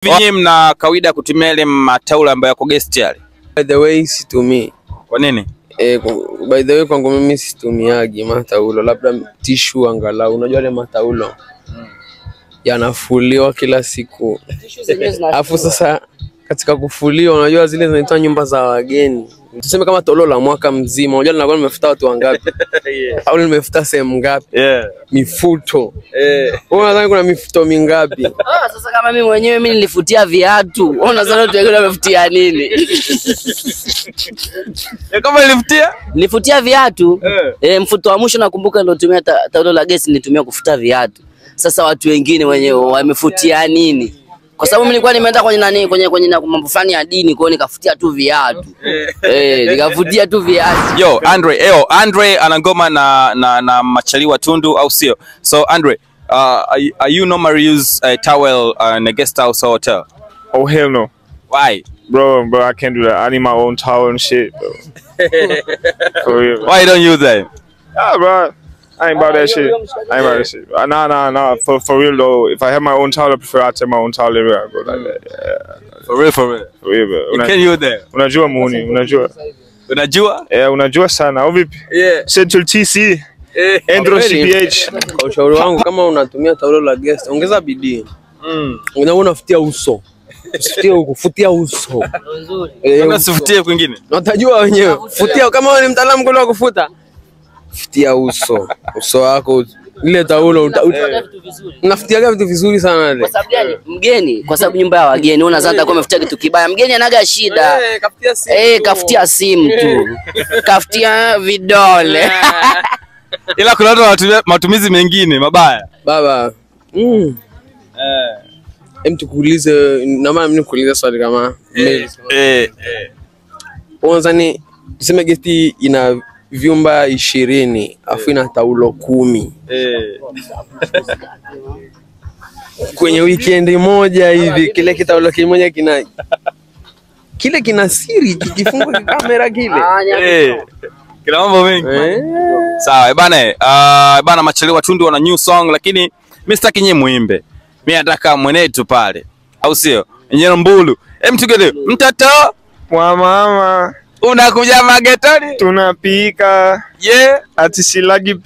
Vinyi mna kawaida kutumia ile mataulo ambayo yako guest yale? By the way situmii. Kwa nini? By the way kwangu mimi situmiagi mataulo, labda tishu angalau. Unajua ile mataulo yanafuliwa kila siku. Alafu sasa katika kufuliwa, unajua zile zinaitwa nyumba za wageni. Tuseme kama taulo la mwaka mzima, unajua linakuwa limefuta watu wangapi? Yeah. Au limefuta sehemu ngapi? Yeah. Mifuto. Wewe unadhani kuna mifuto mingapi? Sasa kama mimi mwenyewe mimi nilifutia viatu. Wewe unadhani watu wengine wamefutia nini? Kama nilifutia? Nilifutia viatu. Mfuto wa mwisho nakumbuka niliotumia taulo la gesi nilitumia kufuta viatu. Sasa watu wengine wenyewe wamefutia nini? Kwa sababu mimi nilikuwa nimeenda kwenye nani, kwenye mambo fulani ya dini, kwa hiyo nikafutia tu viatu. Nikafutia tu viatu. Yo, Andre, Andre ana ngoma na Machaliwa Tundu au sio? So Andre, are you normally use a towel in a guest house or hotel? Oh hell no. Why? Bro, I can't do that. I need my own towel and shit, bro. For real. Why don't you that? Ah, bro. I ain't about that shit. I ain't about that shit. Nah. For real though, if I have my own towel, I prefer I take my own towel everywhere I go like that. Yeah. For real, for real. For real, bro. You can use that. Unajua muuni, unajua. Unajua? Yeah, unajua sana. Au vipi? Yeah. Central TC. Andro CPH. Kwa ushauri wangu kama unatumia taulo la guest, ongeza bidii. Unafutia uso. Usifutie huku, futia uso. Usifutie kwingine. Utajua wenyewe. Futia kama wewe ni mtaalamu kule wa kufuta. Futia uso. Uso wako ile taulo unafutiaga vitu vizuri sana ile. Kwa sababu gani? Mgeni, kwa sababu nyumba ya wageni unadhani atakuwa amefutia kitu kibaya. Mgeni anaga shida. Kafutia simu. Kafutia simu tu. Kafutia vidole. Ila kuna watu wanatumia matumizi mengine mabaya. Baba. Tukuulize, na maana mimi nikuulize swali kama Unadhani tuseme gesti ina vyumba 20 afu ina taulo 10. Kwenye weekend moja hivi kile kitaulo kimoja kina kile kina siri kikifungwa kamera kile. Kila mambo mengi. Sawa bana, bana Machaliwa Tundu wana new song, lakini mimi sitaki nyinyi muimbe. Mimi nataka mwenetu pale. Au sio? Nyero Mbulu. Together. Mtoto wa mama unakuja magetoni tunapika. Yeah. Ati silagi.